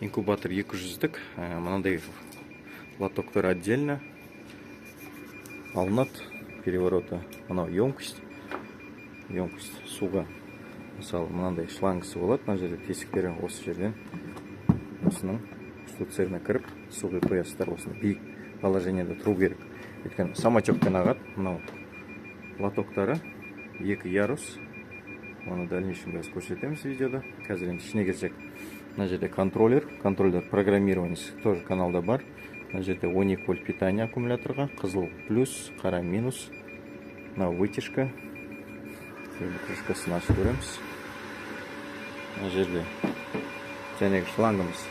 Инкубатор 200-дік. Мынандай лотоктар отдельно алынады. Перевороты. Мынау емкость. Емкость суға. Мысалы, мынандай шлангысы болады. Мына жерде тесіктері осы жерден осының штуцеріне кіріп су құйып қоясыздар. Осыны биік положениеде тұру керек. Өйткені самотекпен ағады. Мынау лотоктары 2 ярус. Оны дальнейшем қазір көрсетеміз видеода. Қазір енді ішіне келсек, мына жерде контроллер, контроллер программированиесі тоже каналда бар. Мына жерде 12 вольт питание аккумуляторға, қызыл плюс, қара минус. Мынау вытяжка. Енді крышкасын ашып көреміз. Мына жерде жаңағы шлангымыз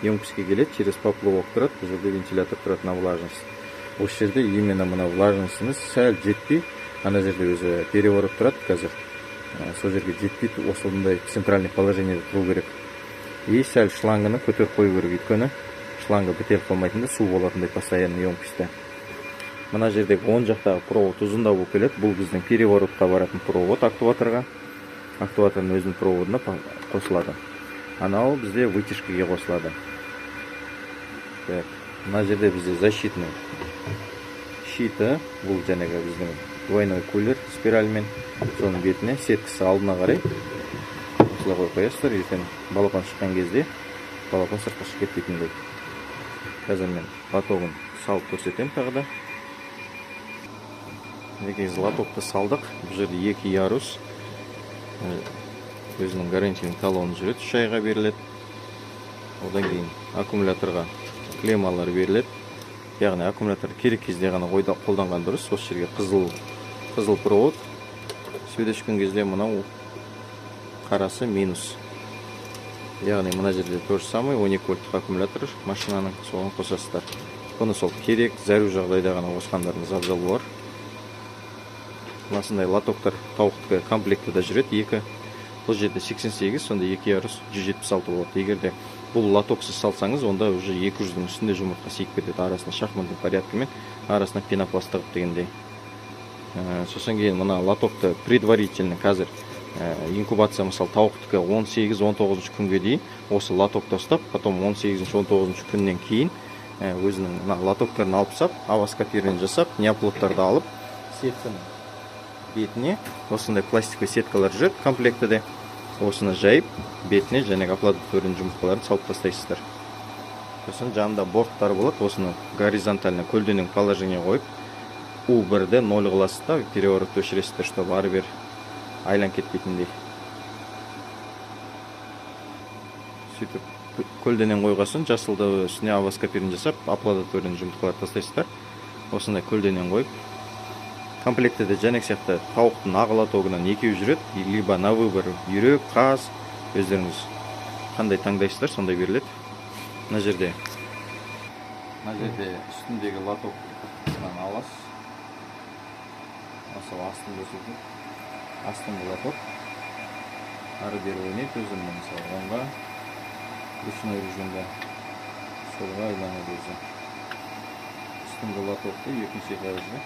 емкостьке келеді, через поплавок тұрады. Бұл жерде вентилятор тұрады на влажность. Осы жерде именно мына влажностьіміз сәл жетпей, ана жерде өзі переворот тұрады қазір. Сол жерге жетпей, осындай центральный положениеде тұру керек. И сәл шлангыны көтеріп қою керек, өйткені шланга бітеліп қалмайтындай, су болатындай постоянно емкостьте. Мына жердегі оң жақтағы провод ұзындау болып келеді. Бұл біздің переворотқа баратын провод актуаторға. Актуатордың өзінің проводына қосылады. Анау бізде вытяжкаге қосылады. Так, мына жерде бізде защитный щиті, бұл жаңағы біздің двойной кулер спиральмен, соның бетіне сеткасы алдына қарай осылай қойып қоясыздар. Ертең балапан шыққан кезде балапан сыртқа шығып кетпейтіндей. Қазір мен лотогын салып көрсетемін тағы да. Мінекей лотокты салдық. Бұл жерде 2 ярус. Өзінің гарантийный талоны жүреді, 3 айға беріледі. Одан кейін аккумуляторға клеммалар беріледі. Яғни аккумулятор керек кезде ғана қолданған дұрыс. Осы жерге қызыл провод свет өшкен кезде мынау қарасы минус. Яғни мына жерде то же самое 12 вольттық аккумулятор машинаның, соған қосасыздар. Бұны сол керек, зәру жағдайда ғана қосқандарыңыз абзал болар. Мынасындай лотоктар тауықтікі комплектіде жүреді, 2. Бұл жерде 88, сонда 2 ярус 176 болады. Егер де бұл лотоксыз салсаңыз, онда уже 200-дің үстінде жұмыртқа сиіп кетеді. Арасына шахматный порядкімен, арасына пенопласт тығып дегендей. Сосын кейін мына лотокты предварительно қазір инкубация, мысалы, тауықтікі он сегіз, он тоғызыншы күнге дейін осы лотокты ұстап, потом он сегізінші, он тоғызыншы күннен кейін өзінің мына лотоктарын алып тастап, овоскопирование жасап, неоплодтарды алып, сетканың бетіне осындай пластиковый сеткалар жүреді комплектіде. Осыны жайып, бетіне жаңағы оплодотворенный жұмыртқаларын салып тастайсыздар. Сосын жанында борттар болады, осыны горизонтально көлденең положение қойып, У бірді ноль қыласыз да, переворотты өшіресіздер, чтобы ары бері айланып кетпейтіндей. Сөйтіп көлденең қойғасын, жасылды үстіне овоскопирование жасап, оплодотворенный жұмыртқаларды тастайсыздар. Осындай көлденең қойып, комплектіде жәнек сияқты тауықтың ақ лотогынан екеуі жүреді, либо на выбор үйрек, қаз, өздеріңіз қандай таңдайсыздар, сондай беріледі. Мына жерде үстіндегі лотоктан аласыз. Мысалы, астын көрсетіп, астыңғы лоток ары бері ойнайды өзі, мысалы, оңға ручной режимде, солға айланады өзі. Үстіңгі лотокты екінші этажда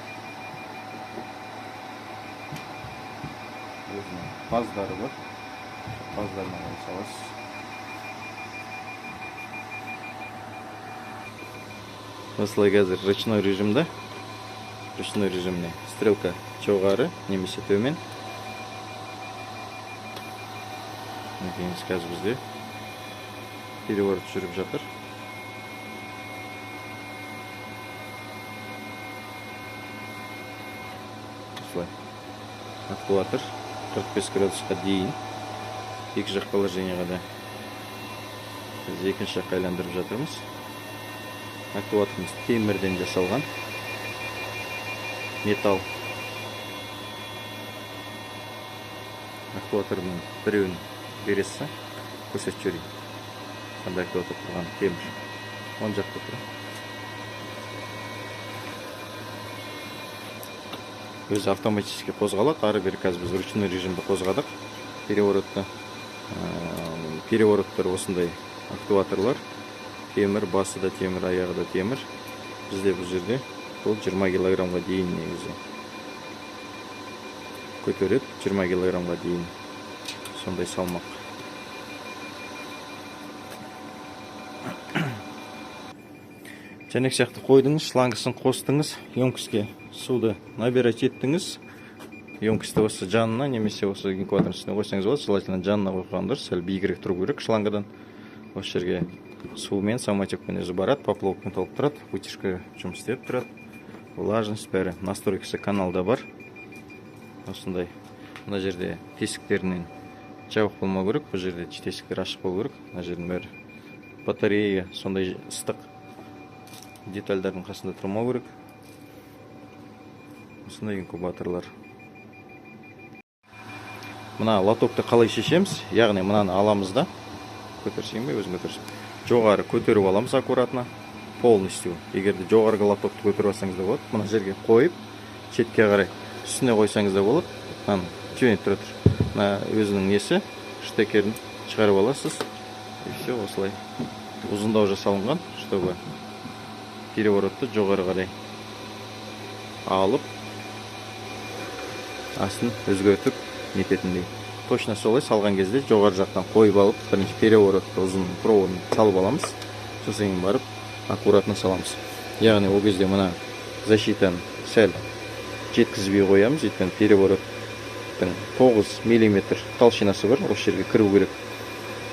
өзінің паздары бар, паздарына қойып саласыз. Осылай қазір ручной режимде, ручной режимде стрелка жоғары немесе төмен. Мінекейіңіз, қазір бізде переворот жүріп жатыр. Осылай актуатор 45 градусқа дейін екі жақ положениеға да біз екінші жаққа айландырып жатырмыз. Актуаторымыз темірден жасалған, металл. Актуаторының біреуін бересіз, көрсетіп жіберейін. Қандай актуатор тұрған, темір. Оң жақта тұр. Өзі автоматически қозғалады. Ары бері қазір біз ручной режимде қозғадық переворотты. Перевороттар осындай актуаторлар. Темір, басы да темір, аяғы да темір. Бізде бұл жерде бұл 20 килограммға дейін негізі көтереді, 20 килограммға дейін сондай салмақ. Жәнек сияқты қойдыңыз, шлангысын қостыңыз, емкостьке суды набирать еттіңіз. Емкостьті осы жанына немесе осы инкубатордың үстіне қойсаңыз болады. Желательно жанына қойған дұрыс, сәл биігірек тұру керек шлангадан. Осы жерге сумен, самотекпен өзі барады, поплавокпен толып тұрады, вытяжка жұмыс істеп тұрады, влажность бәрі, настройкасы каналда бар. Осындай мына жерде тесіктерінен жабық болмау керек, бұл жерде тесіктер ашық болу керек. Мына жердің бәрі батарея, сондай ыстық детальдардың қасында тұрмау керек. Осындай инкубаторлар. Мына лотокты қалай шешеміз? Яғни мынаны аламыз да, көтерсең бе, өзің көтерсең. Жоғары көтеріп аламыз аккуратно, полностью. Егер де жоғарғы лотокты көтеріп алсаңыз да болады. Мына жерге қойып, шетке қарай үстіне қойсаңыз да болады. Мынаны түйеніп тұра тұр. Мына өзінің несі, штекерін шығарып аласыз. И все, осылай ұзындау жасалынған, чтобы переворотты жоғары қарай алып, астын өзгертіп нететіндей. Точно солай салған кезде жоғары жақтан қойып алып, бірінші переворотты ұзын проводын салып аламыз, сосын кейін барып аккуратно саламыз. Яғни ол кезде мына защитаны сәл жеткізбей қоямыз, өйткені перевороттың 9 миллиметр толщинасы бар, осы жерге кіру керек.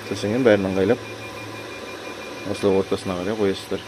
Сосын кейін бәрін ыңғайлап осылай ортасына қарай қоясыздар.